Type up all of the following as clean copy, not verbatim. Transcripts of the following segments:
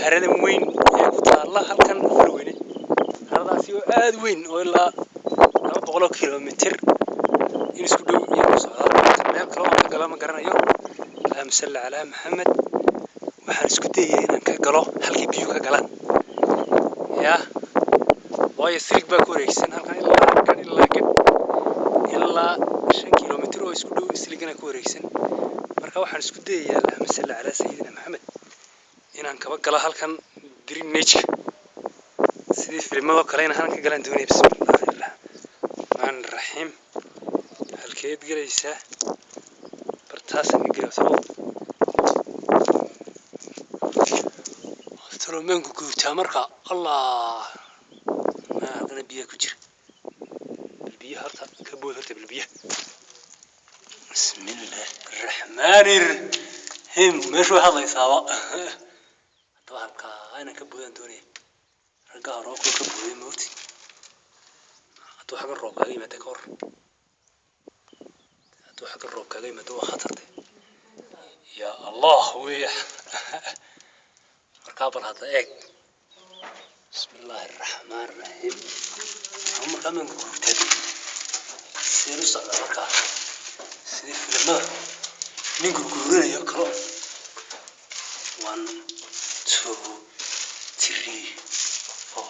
Haradan weyn ee ku taalla halkan Falweyne, haradaasi oo aad weyn oo ilaa 200 kilomitir in isku dhow iyo ku socdaa. Meel kale oo ka gala ma garanayo. Allahuma salli calaa Maxamed. Waxaan isku dayayaa inaan ka galo halkii biyuhu ka galaan, yaa waayo silig baa ku wareegsan halkan ilaa gadh ilaa gadh, ilaa 5 kilomitir oo isku dhow siligana ku wareegsan. Marka waxaan isku dayayaa, allahuma salli calaa sayidina Maxamed, inaan kaba galo halkan drainage sidii filmadoo kale inaan halkan ka galaan doonaya. Bismillahi raxmaani raxiim. Halkeed gelaysaa? Bartaasaan ka gelay. Talo talo meenku guurtaa marka. Allah, ma haddana biyaha ku jira. Bal biyaha horta ka bood horta, bal biyaha. Bismillahi raxmaani raxiim. Meeshu way hadlaysaaba. Haddaba halkaa inaan ka boodaan doonaya. Raggaa roobka ka booday moogti. Hadduu xaggan roob kaaga yimaada ka hor, hadduu xaggan roob kaaga yimaado waa khatarte. Ya Allah weya. Markaa bal hadda eeg. Bismillahi raxmaan raxiim. Ama markaa maan guurtaa sideen u socdaa markaa, sidii filimada nin gurguuranayo kalo. 1, 2, 3, 4,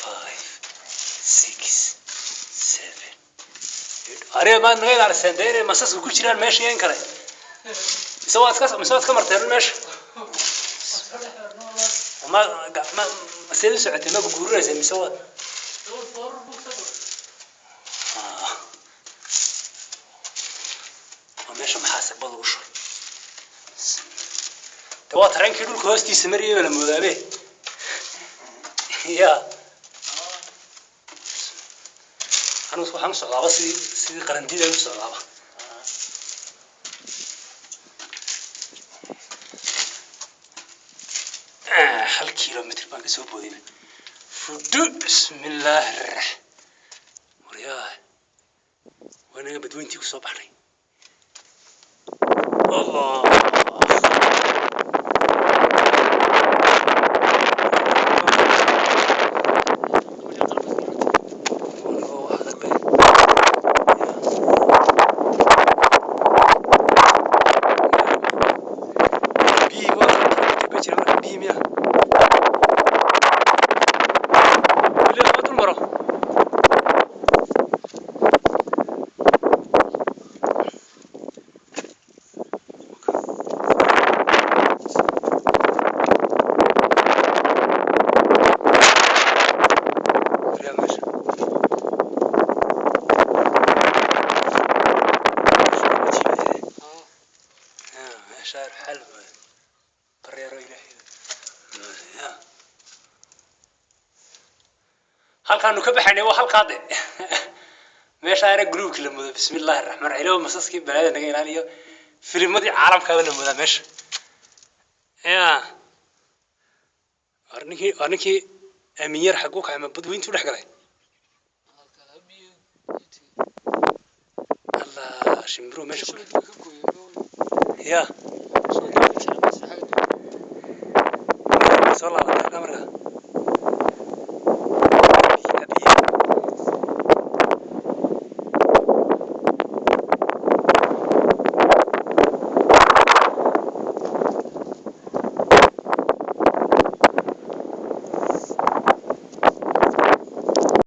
5, 6, 7, 8. Ariga maad naga ilaaliseen dee inay masaska ku jiraan meesha iyo in kale, mise waad iska, mise waad iska marteen meesha? Ma ma seed u socotay? Ma gurguuranayseen mise waad? Waa meesha maxaa sagbad lagu shubay de? Waa tareenkii dhulka hoostiisa mariyay baa la moodaabe. Ya anigu waxaan u socdaaba sidii qarandida u socdaaba. Hal kilomitr baan kasoo boodayba. Fudhu. Bismillaahi rax. Waryaa, waa naga badweyntii kusoo baxnay. Allah. Oo wax adag bay. Biyihii waa kilomitr bay jira marka biyihii miya weli lama dul maro. Waryaa, meesha meesha xal bareero ilaahay. Halkaanu ka baxaynay waa halkaa de, meesha ara gruubki la mudo. Bismillahi raxmaan raxiim. Ilaahu masaskii balaada naga ilaaliyo. Filimadii caalamkaaba la mudaa meesha. Ya war ninkii, war ninkii aamin yar xaguu kacay? Ma badweyntuu dhex galay? Allah, shimbiruhu meesha ku ya soo laabatay halkaa markaa.